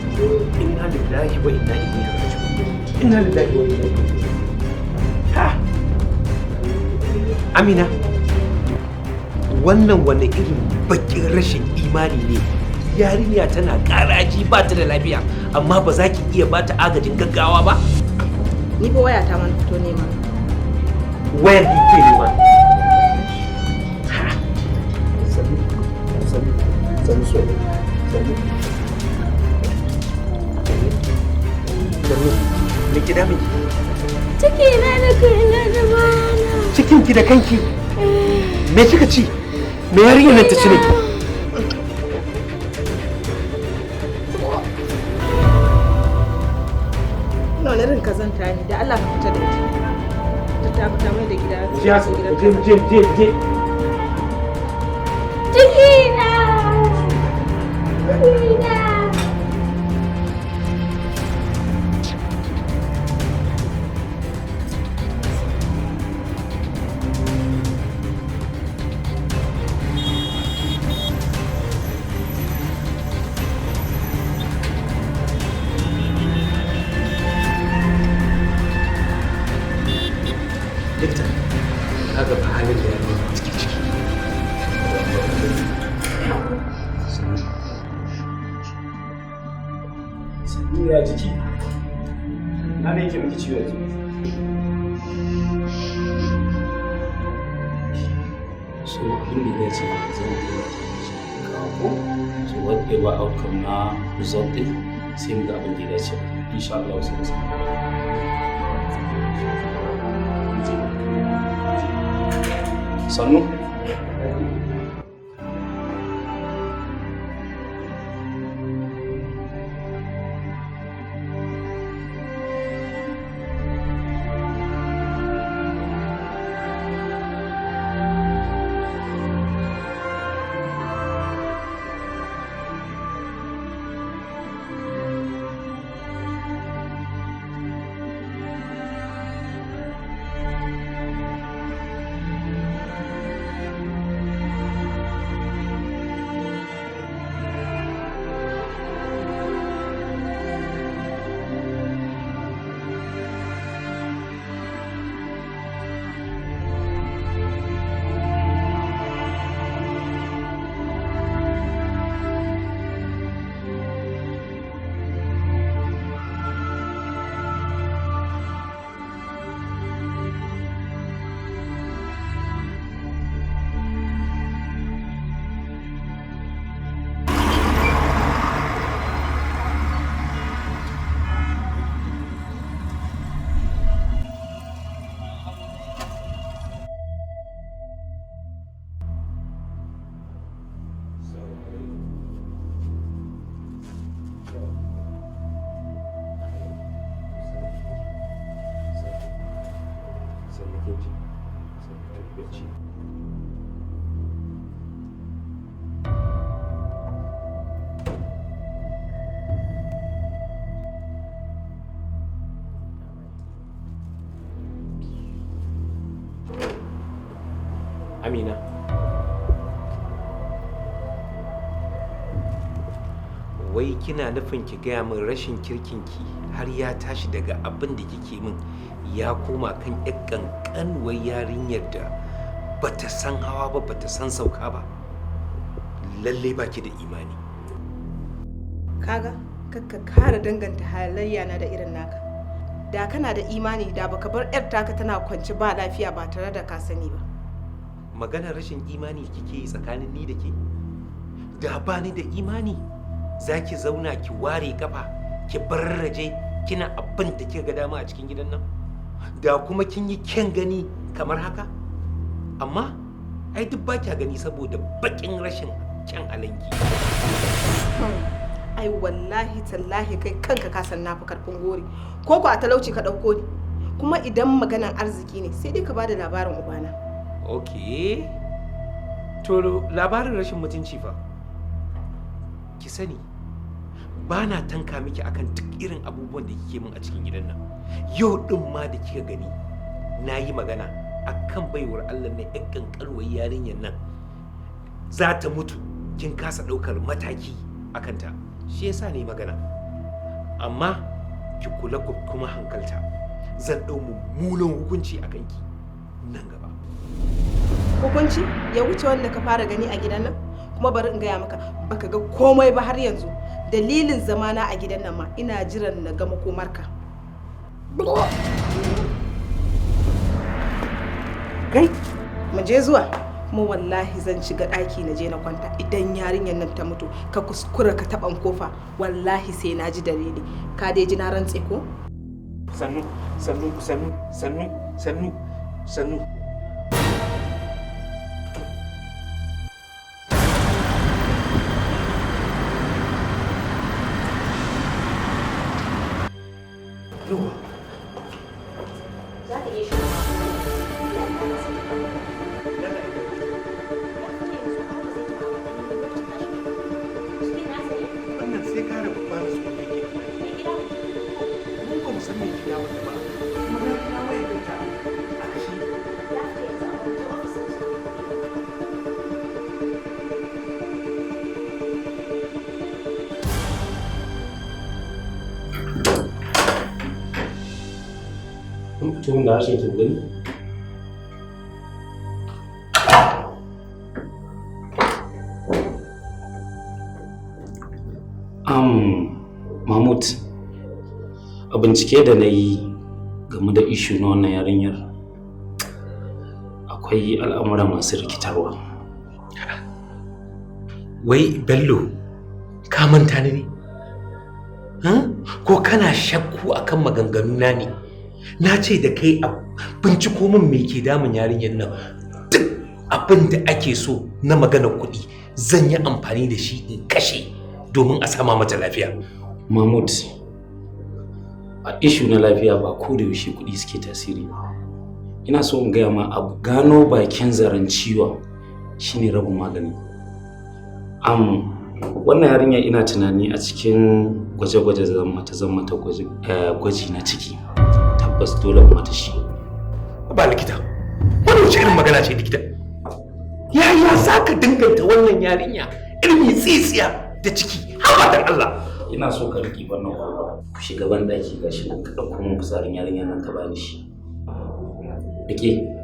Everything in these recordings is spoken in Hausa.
Lillahi wa inna ilaihi raji'un. Inna lillahi wa inna ilaihi raji'un. Ha, Amina, wannan wani irin bakin rashin imani ne? Yarinya tana karaji, ba ta da lafiya, amma ba za ki iya ba ta agajin gaggawa ba? Ni fa waya ta man fito nema. Wayar ki ke nema? Ha, sannu, sannu, sannu, sannu, sannu, sannu. Me ki damun ki? Ciki na da kaina da bayana. Cikin ki da kanki? Me kika ci? Me yarinyar nan ta ci ne? Ina wani irin kazanta ne da Allah ka fita da ita. Ta fita mai da gida. Je, je, je, je, je. Ciki na. Ciki na. Likita, ka ga halin da yarinyar take ciki. Sannu. Sannu, ya jiki? Na me yake miki ciwo yanzu? So abin da ya dace, za mu duba ta shi kawo ko so whatever outcome na result din, sai mu ga abin da ya dace, insha Allah sai mu samu. Sannu. Sannu kin ji? Sannu, tafi bacci. Amina. Wai kina nufin ki gaya min rashin kirkinki har ya tashi daga abin da kike min ya koma kan ƴar ƙanƙanuwar yarinyar da bata san hawa ba, bata san sauka ba? Lallai baki da imani. Kaga, kakka kara danganta halayya na da irin naka. Da kana da imani, da baka bar yar taka tana kwance ba lafiya ba tare da ka sani ba. Maganar rashin imani kike yi tsakanin ni da ke? Da ba ni da imani, za ki zauna ki ware kafa ki barraje kina abin da kika ga dama a cikin gidan nan? Da kuma kin yi kyan gani kamar haka? Amma ai duk ba kya gani saboda bakin rashin kyan halinki. Ai wallahi tallahi, kai kanka ka san nafi karfin gori. Ko ko a talauci ka dauko ni? Kuma idan maganan arziki ne, sai dai ka bada labarin ubana. Ok, to labarin rashin mutunci fa? Ki sani, ba na tanka miki akan duk irin abubuwan da kike min a cikin gidan nan. Yau din ma da kika gani na yi magana akan baiwar Allah na ƴan ƙanƙarwar yarinyar nan za ta mutu, kin kasa ɗaukar mataki a kanta, shi yasa ne magana. Amma ki kula, ku kuma hankalta, zan ɗau mummunan hukunci a kanki nan gaba. Hukunci ya wuce wanda ka fara gani a gidan nan? Kuma bari in gaya maka, baka ga komai ba har yanzu. Dalilin zamana a gidan nan ma ina jiran na ga makomarka. Kai. Mu je zuwa. Kuma wallahi zan shiga ɗaki na je na kwanta. Idan yarinyar nan ta mutu, ka kuskura ka taɓan kofa, wallahi sai na ji dalili. Ka dai ji na rantse ko? Sannu, sannu, sannu, sannu, sannu, sannu. Yawa. Za ka iya shiga. Wannan sai kare babban su ne ke. Mun ba mu san me ke damun ta ba, kuma na kira wayar ta a kashe. Kun fito min da harshen ki gani? Mahmud, a bincike da na yi game da issue na wannan yarinyar, akwai al'amura masu rikitarwa. Wai Bello, ka manta ni ne? Ko kana shakku akan maganganuna ne? Na ce da kai a binciko min me ke damun yarinyar nan. Duk abin da ake so na maganar kuɗi, zan yi amfani da shi in kashe domin a sama mata lafiya. Mahmud, a issue na lafiya ba ko da yaushe kuɗi suke tasiri ba. Ina so in gaya ma, abu gano bakin zaren ciwon shine rabin magani. Wannan yarinya, ina tunani a cikin gwaje-gwaje zan mata gwaji na ciki. Tabbas dole in mata shi. Ba likita, wannan wace irin magana ce, likita? Yaya za ka danganta wannan yarinya irin tsitsiya da ciki? Haba dan Allah. Ina so ka riƙe wannan kwalba. Ku shiga ban ɗaki, gashi nan, ka ɗauko min fitsarin yarinyar nan ka bani shi. Riƙe.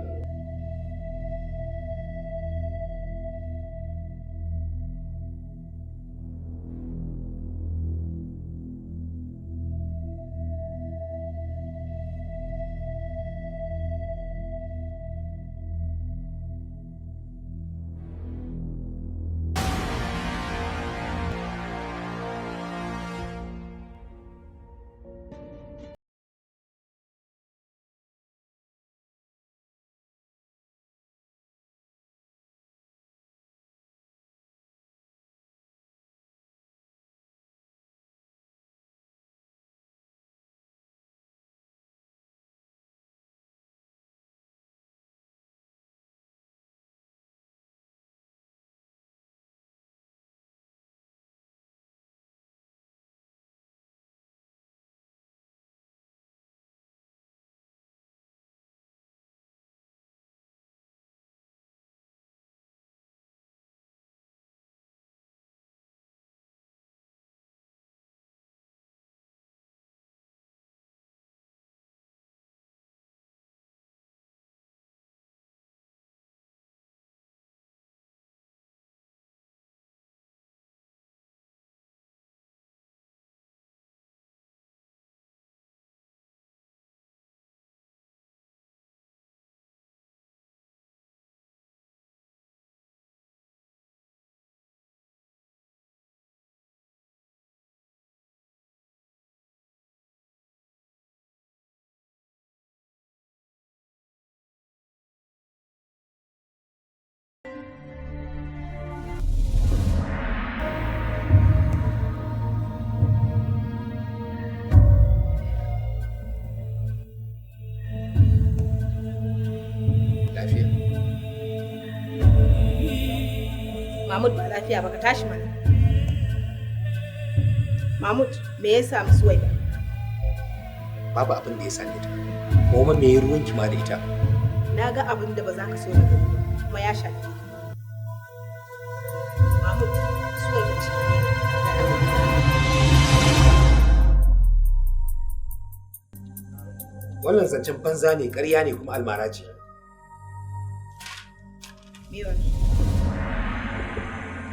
Mahmud, ba lafiya ba, ka tashi mana. Mahmud, me ya samu Suwaiba? Babu abin da ya same ta. Kuma me ya ruwanki ma da ita? Na ga abin da ba za ka so na gani ba, kuma ya shafe ni. Mahmud, Suwaiba ciki ne. Wannan zancen banza ne, ƙarya ne, kuma almara ce. Me wannan?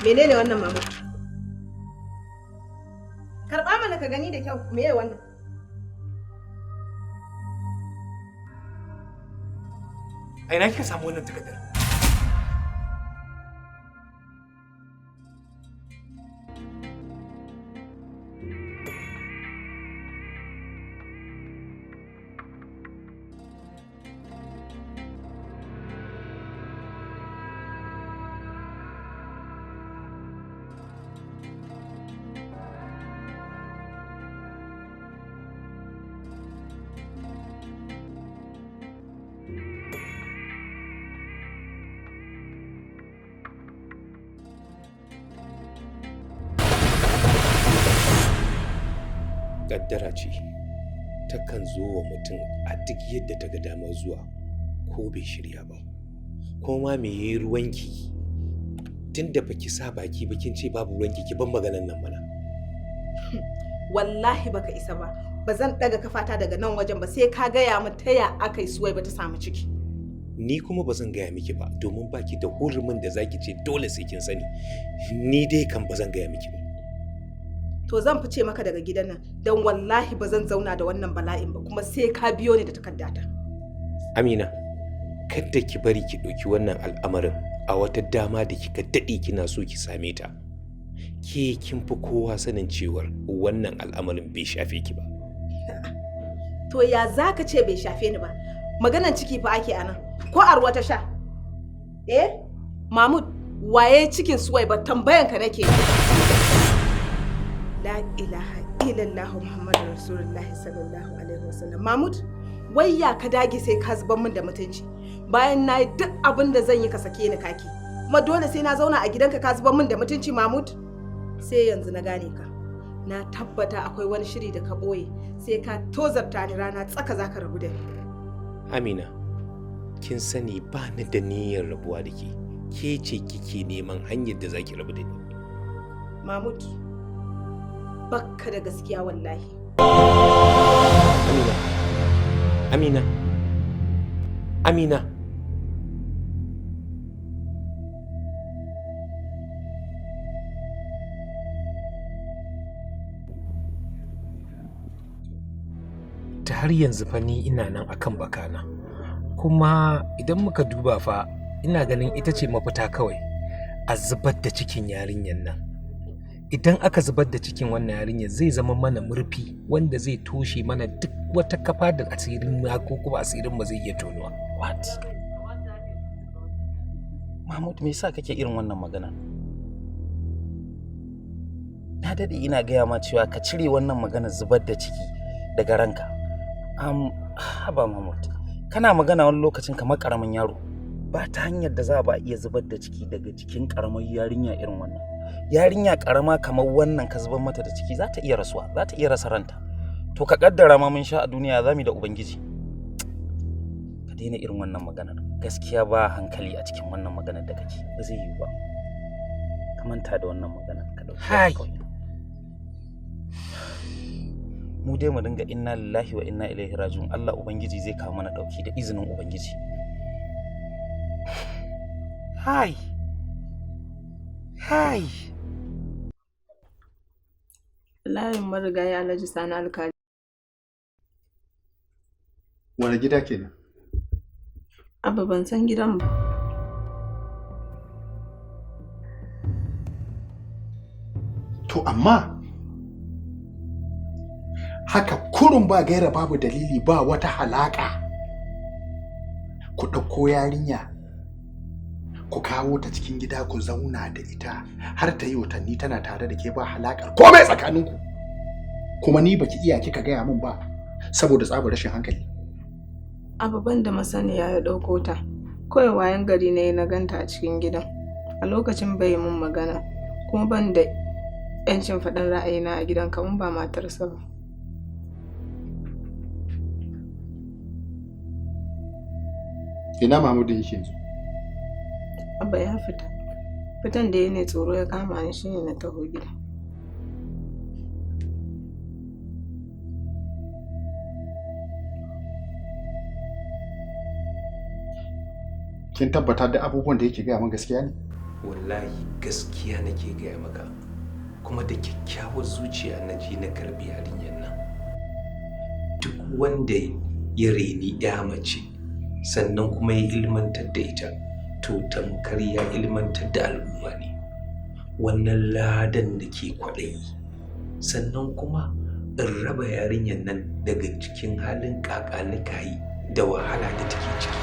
Menene wannan, Mahmud? Karɓa mana ka gani da kyau, meye wannan? A ina kika samu wannan takardar? Kaddara ce takan zo wa mutum a duk yadda ta ga damar zuwa, ko bai shirya ba. Ko ma me yi ruwanki? Tun da baki sa baki ba, kin ce babu ruwanki, ki ban maganan nan mana. Wallahi baka isa ba. Ba zan ɗaga kafata daga nan wajen ba sai ka gaya min ta ya aka yi Suwaiba ta samu ciki. Ni kuma ba zan gaya miki ba, domin baki da hurumin da zaki ce dole sai kin sani. Ni dai kan ba zan gaya miki ba. To, zan fice maka daga gidan nan, don wallahi ba zan zauna da wannan bala'in ba, kuma sai ka biyo ni da takardata. Amina, kada ki bari ki ɗauki wannan al'amarin a wata dama da kika daɗe kina so ki same ta. Ke kin fi kowa sanin cewar wannan al'amarin bai shafe ki ba. To, ya za ka ce bai shafe ni ba? Maganan ciki fa ake anan. Ko a ruwa ta sha? Eh? Mahmud, waye cikin Suwaiba, tambayan ka nake. La ilaha illallah Muhammadu Rasulullah sallallahu alaihi wasallam. Mahmud, wai ya ka dage sai ka zubar min da mutunci? Bayan na yi duk abin da zan yi ka sake ni kaki. Kuma dole sai na zauna a gidanka ka zubar min da mutunci, Mahmud? Sai yanzu na gane ka. Na tabbata akwai wani shiri da ka ɓoye, sai ka tozarta ni, rana tsaka za ka rabu da ni. Amina, kin sani ba ni da niyyar rabuwa da ke. Ke ce kike neman hanyar da zaki rabu da ni. Mahmud, bakka da gaskiya wallahi. Amina, Amina, Amina. Ta har yanzu fa ni ina nan akan bakana. Kuma idan muka duba fa, ina ganin ita ce mafita kawai, a zubar da cikin yarinyar nan. Idan aka zubar da cikin wannan yarinyar, zai zama mana murfi wanda zai toshe mana duk wata kafa da asirin ma ko kuma asirin ba zai iya tonuwa. What? Mahmud, me yasa kake irin wannan magana? Na daɗe ina gaya ma cewa ka cire wannan magana zubar da ciki daga ranka. Haba Mahmud, kana magana wani lokacin kamar ƙaramin yaro. Ba ta hanyar da za a ba iya zubar da ciki daga jikin ƙaramar yarinya irin wannan. Yarinya ƙarama kamar wannan, ka zubar mata da ciki, za ta iya rasuwa, za ta iya rasa ranta. To, ka kaddara ma mun sha a duniya, za mu da Ubangiji. Ka daina irin wannan maganar. Gaskiya ba hankali a cikin wannan maganar da kake, ba zai yiwu ba. Ka manta da wannan maganar, ka ɗauki Hai. kawai. Mu dai mu dinga inna lillahi wa inna ilaihi raji'un. Allah Ubangiji zai kawo mana ɗauki da izinin Ubangiji. Hai. Hai. Layin marigayi Alhaji Sani Alkali. Wani gida kenan? Abba, ban san gidan ba. To, amma haka kurun ba gaira babu dalili, ba wata halaka, ku ɗauko yarinya ku kawo ta cikin gida, ku zauna da ita har ta yi watanni tana tare da ke, ba halakar komai tsakaninku, kuma ni baki iya kika gaya min ba saboda tsabar rashin hankali. Abba, ban da masaniya ya ɗauko ta. Kawai wayan gari na yi na ganta a cikin gidan. A lokacin bai mun magana, kuma ban da 'yancin faɗin ra'ayina a gidan kamar ba matarsa ba. Ina Mahmudu yake yanzu? Abba ya fita. Fitan da ya ne tsoro ya kama ni shine na taho gida. Kin tabbata da abubuwan da yake gaya min gaskiya ne? Wallahi gaskiya nake gaya maka, kuma da kyakkyawar zuciya na ji na karbi yarinyar nan. Duk wanda ya reni ya mace sannan kuma ya ilmantar da ita, to tamkar ya ilmantar da al'umma ne. Wannan ladan da ke kwaɗayi, sannan kuma in raba yarinyar nan daga cikin halin kakanikayi da wahala da take ciki.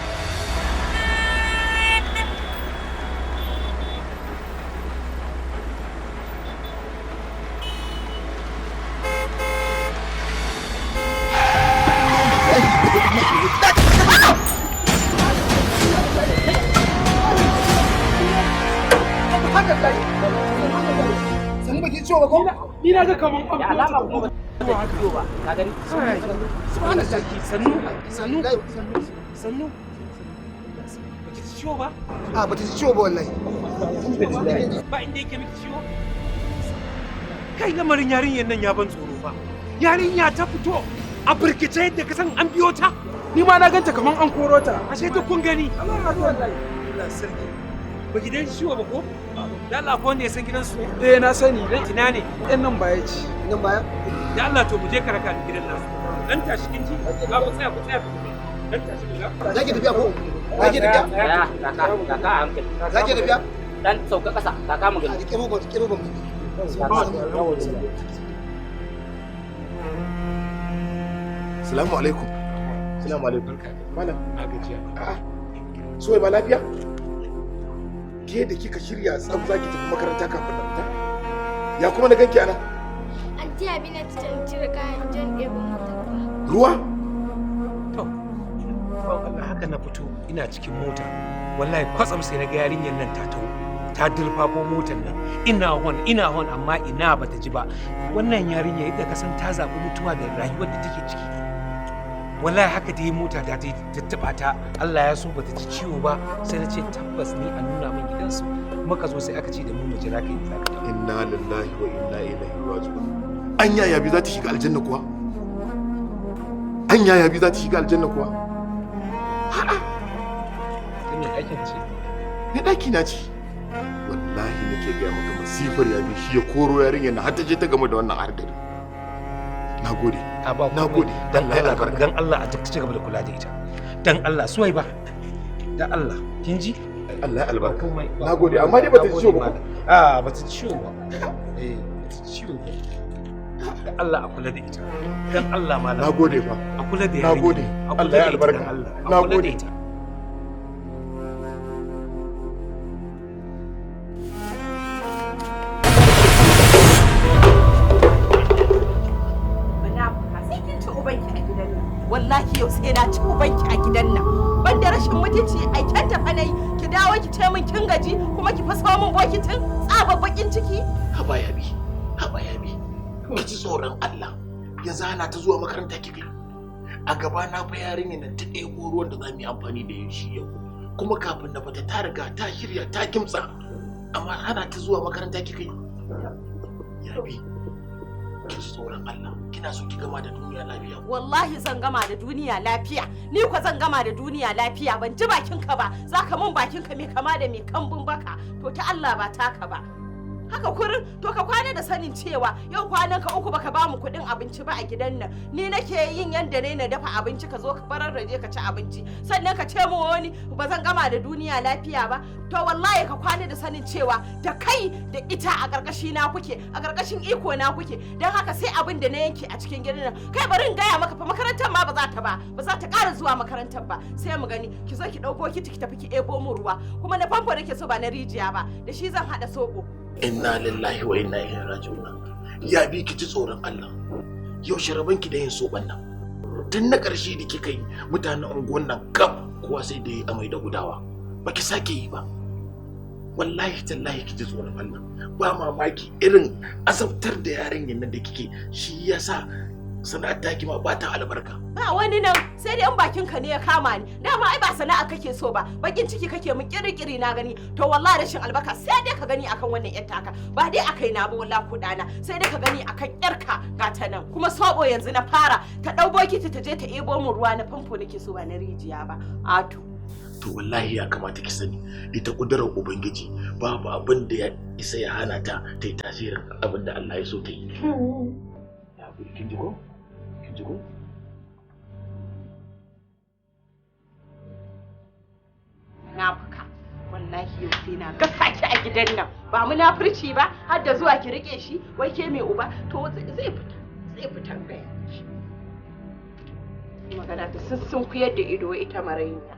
Ni na ga kaman an alama kuma ba ta ciwo ba, ka gani? Subhanallah, sannu sannu sannu. Baki ci ciwo ba? A bata ci ciwo ba wallahi. Ba inda yake miki ciwo? Kai, lamarin yarinyar nan ya ban tsoro fa. Yarinya ta fito a birkice yadda ka san an biyo ta. Ni ma na ganta kaman an koro ta. Ashe duk kun gani. Allah wallahi. Allah sarki. Baki dai ciwo ba ko? Da Allah ko wanda ya san gidansu? Eh na sani. Ina ne? Ɗan nan baya ce. Nan baya? Da Allah to mu je ka raka ni gidan nasu. Dan tashi kin ji? Ba ku tsaya ku tsaya. Dan tashi ku ga. Za ki tafiya ko? Za ki tafiya? Kaka, kaka a hankali. Za ki tafiya? Dan sauka ƙasa, kaka mu gani. A rike roban, rike roban. Salamu alaikum. Salamu alaikum. Malam. Na gajiya. A'a. Soyayya ba lafiya? Ke da kika shirya tsaf zaki tafi makaranta kafin na fita? Ya kuma na ganki ana? Anti Abina ta cire kayan jan ɗebo mata ruwa. Ruwa? To, Allah haka na fito ina cikin mota. Wallahi kwatsam sai na ga yarinyar nan ta taho. Ta durfafo motar nan. Ina hon, ina hon amma ina bata ji ba. Wannan yarinya yadda ka san ta zaɓi mutuwa da rayuwar da take ciki. Wallahi haka ta yi mota ta tattaɓa ta, Allah ya so bata ji ciwo ba, sai na ce tabbas ni a nuna min gidansu. Muka zo sai aka ce da mu mu jira kai za ka tafi. Inna lillahi wa inna ilaihi raji'un. Anya yabi za ta shiga aljanna kuwa? Anya yabi za ta shiga aljanna kuwa? A'a. Ta me ɗakin ce? Ni ɗaki na ce. Wallahi nake gaya maka masifar yabi shi ya koro yarinyar na har ta je ta game da wannan ardari. Nagode. Nagode. Dan Allah, dan Allah a ci gaba da kula da ita. Dan Allah, suwai ba. Dan Allah, kin ji? Allah ya albarka. Nagode, amma dai bata ci ciwo ba. Ah, bata ci ciwo ba. Eh, bata ci ciwo ba. Dan Allah a kula da ita. Dan Allah malam. Nagode fa. A kula da yarinya. Nagode. Allah ya albarka. Nagode. Wallahi yau sai na ci ubanki a gidan nan. Ban da rashin mutunci a kyan tafa nayi, ki dawo ki ce min kin gaji kuma ki faso min bokitin tsaba bakin ciki. Haba yabi, haba yabi. Ki ji tsoron Allah. Yanzu hana ta zuwa makaranta kika. A gaba na fa yarinya nan ta ɗebo ruwan da za mu yi amfani da shi yau. Kuma kafin na fita ta riga ta shirya ta kimtsa. Amma hana ta zuwa makaranta kika. Yabi. Ki ji tsoron Allah. Kina so ki gama da duniya lafiya? Wallahi zan gama da duniya lafiya. Ni ko zan gama da duniya lafiya, ban ji bakin ka ba. Zaka mun bakin ka mai kama da mai kambun baka. To ta Allah ba taka ba. Haka kurin to ka kwana da sanin cewa yau kwanan ka uku baka ba mu kuɗin abinci ba a gidan nan. Ni nake yin yanda ne na dafa abinci ka zo ka bararraje ka ci abinci. Sannan ka ce mu wani ba zan gama da duniya lafiya ba. To wallahi ka kwana da sanin cewa da kai da ita a ƙarƙashi na kuke, a ƙarƙashin iko na kuke. Don haka sai abin da na yanke a cikin gidan nan. Kai bari in gaya maka fa makarantar ma ba za ta ba, ba za ta ƙara zuwa makarantar ba. Sai mu gani ki zo ki ɗauko ki tafi ki ebo mu ruwa. Kuma na famfo nake so ba na rijiya ba, da shi zan haɗa soɓo. Inna lillahi wa inna ilaihi raji'un. Ya bi ki ji tsoron Allah. Yau sharaban ki da yin soban nan. Tun na ƙarshe da kika yi mutanen unguwan nan kaf kowa sai da yi amai da gudawa. Baki sake yi ba. Wallahi tallahi ki ji tsoron Allah. Ba mamaki irin azabtar da yarinyar nan da kike shi yasa sana'ar taki ma ba ta albarka. Ba wani nan, sai dai in bakin ka ne ya kama ni. Dama ai ba sana'a kake so ba, bakin ciki kake mun kirikiri na gani. To wallahi rashin albarka sai dai ka gani akan wannan yar taka. Ba dai akai na ba wallahi ko dana, sai dai ka gani akan yarka ga ta nan. Kuma sobo yanzu na fara, ta dau bokiti ta je ta ebo mun ruwa na famfo nake so ba na rijiya ba. Ato. To wallahi ya kamata ki sani ita kudurar Ubangiji babu abin da ya isa ya hana ta ta yi tasirin abin da Allah ya so ta yi. Kin ji ko? Kin ji ko? Munafuka. Wallahi yau sai na gasa ki a gidan nan. Ba munafurci ba, har da zuwa ki rike shi, wai ke mai uba, to zai fita, zai fita gaya miki. Magana ta sussunkuyar da ido ita marainiya.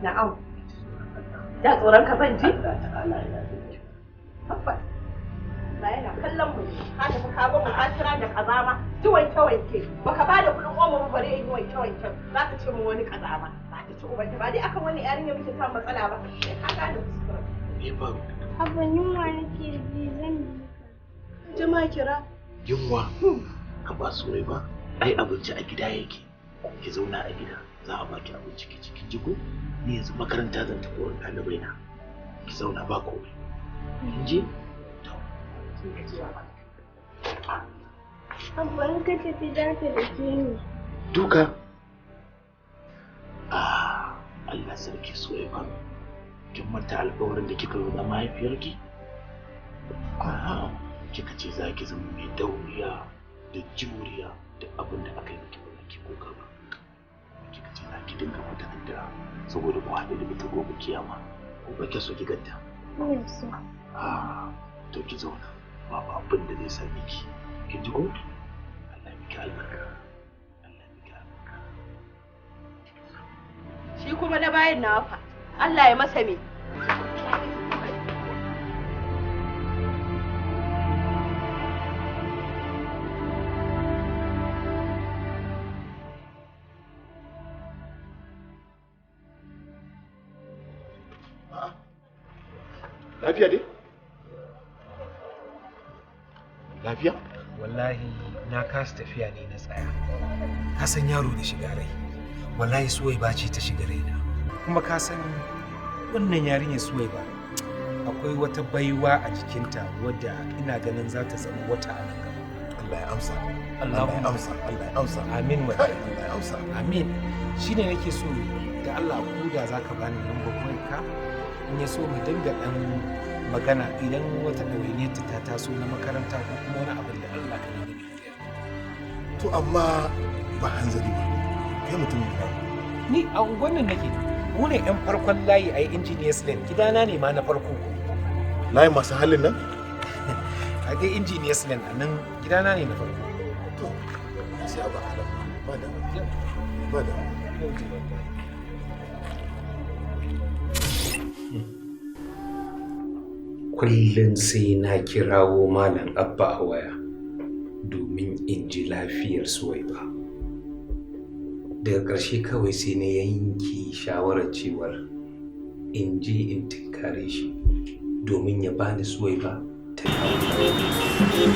Na'am. Da tsoron ka zan ji? Tabbas. Ba yana kallon mu ne. Ka tafi ka ba mu katira da kazama. Ji wanke wanke. Baka ba da kuɗin omo ba bare in yi wanke wanke. Za ka ce mu wani kazama. Za ka ci ubanta ba dai akan wani yarinya muke samun matsala ba. Sai ka gane kuskuren. Me faru? Abba yunwa nake ji zan bi ka. Jama'a kira. Yunwa? Ka ba soyayya ba. Ai abinci a gida yake. Ki zauna a gida. Za a baki abinci ki ci, kin ji ko? Ni yanzu makaranta zan tafi wurin ɗalibai na. Ki zauna ba komai. Kin ji? To. Abba in ka tafi za ta dake ni. Duka? Ah, Allah sarki soyayya ba. Kin manta alƙawarin da kika yi na mahaifiyarki? Aha, kika ce za ki zama mai dauriya da juriya da abin da aka yi miki ba za ki kuka ba. Kika ce za ki dinga mata addu'a saboda ku haɗu da ita gobe kiyama. Ko ba ki so ki ganta? Ina so. Ah, to ki zauna. Babu abin da zai same ki. Kin ji ko? Allah ya miki albarka. Allah ya miki albarka. Shi kuma na bayan nawa fa. Allah ya masa me? Lafiya dai? Lafiya? Wallahi na kasa tafiya ne na tsaya. Ka san yaro da shiga rai. Wallahi Suwaiba ce ta shiga raina. Kuma ka san wannan yarinyar Suwaiba akwai wata baiwa a jikinta wadda ina ganin za ta zama wata a nan gaba. Allah ya amsa. Allah ya amsa. Allah ya amsa. Amin wa Allah ya amsa. Amin. Shine nake so da Allah ko da zaka bani lambar wayarka in ya so mu dinga dan magana idan wata ɗawainiyar ta taso na makaranta ko kuma wani abin da Allah ka nemi bibiya. To amma ba hanzari ba. Kai mutumin gida ne. Ni a unguwan nan nake. Mu ne 'yan farkon layi a Engineers Lane. Gidana ne ma na farko. Layin masu halin nan? A dai Engineers Lane a nan gidana ne na farko. To sai a baka lamba. Ba da. Ba da. Kullum sai na kirawo Malam Abba a waya domin in ji lafiyar Suwaiba. Daga ƙarshe kawai sai na yanke shawarar cewar in je in tinkare shi domin ya bani Suwaiba ta dawo.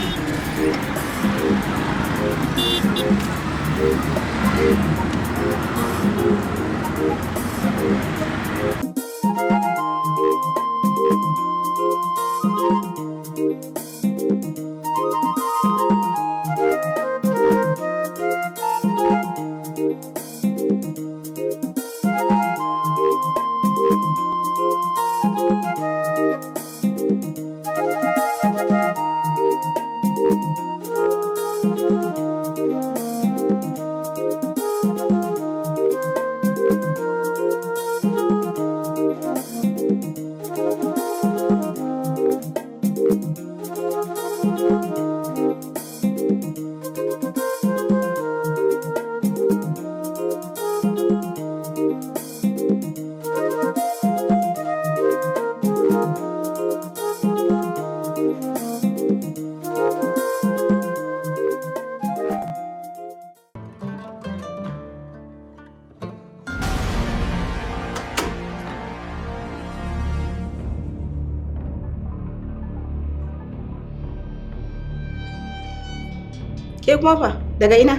Ke kuma fa daga ina?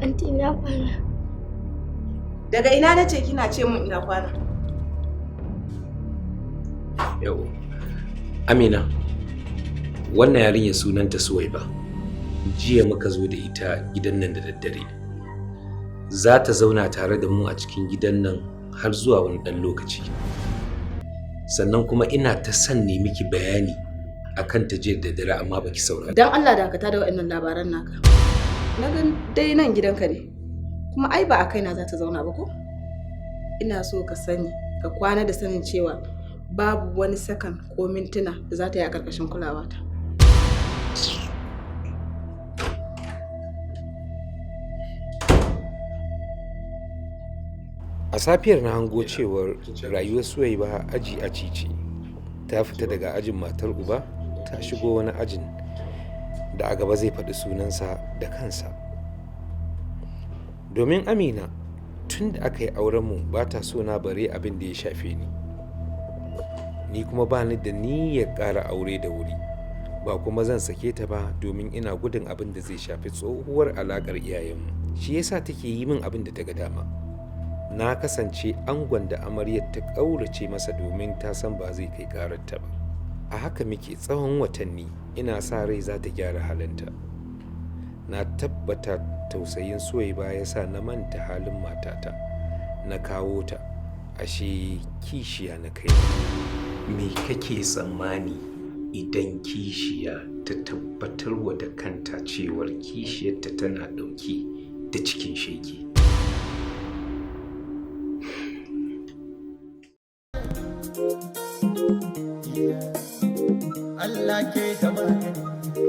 Anti ina kwana. Daga ina nace kina ce mun ina kwana. Yau. Amina, wannan yarinya sunanta Suwaiba. Jiya muka zo da ita gidan nan da daddare. Za ta zauna tare da mu a cikin gidan nan har zuwa wani ɗan lokaci. Sannan kuma ina ta son ne miki bayani akan ta jiya da daddare amma baki saurara. Dan Allah dakata da waɗannan labaran naka. Na ga dai nan gidanka ne. Kuma ai ba a kaina za ta zauna ba ko? Ina so ka sani, ka kwana da sanin cewa babu wani sakan ko mintuna da za ta yi a ƙarƙashin kulawata. A safiyar na hango cewar rayuwar Suwaiba aji aji ce. Ta fita daga ajin matar uba ta shigo wani ajin da a gaba zai faɗi sunansa da kansa. Domin Amina tun da aka yi aurenmu ba ta so na bare abin da ya shafe ni. Ni kuma ba ni da niyyar ƙara aure da wuri, ba kuma zan sake ta ba domin ina gudun abin da zai shafi tsohuwar alaƙar iyayenmu. Shi yasa take yi min abin da ta ga dama. Na kasance angon da amaryar ta ƙaurace masa domin ta san ba zai kai ƙararta ba. A haka muke tsawon watanni ina sa rai za ta gyara halinta. Na tabbata tausayin Suwaiba ya sa na manta halin matata na kawo ta, ashe kishiya na kai. Me kake tsammani idan kishiya ta tabbatarwa da kanta cewar kishiyarta tana ɗauke da cikin shege? Allah ke da magani.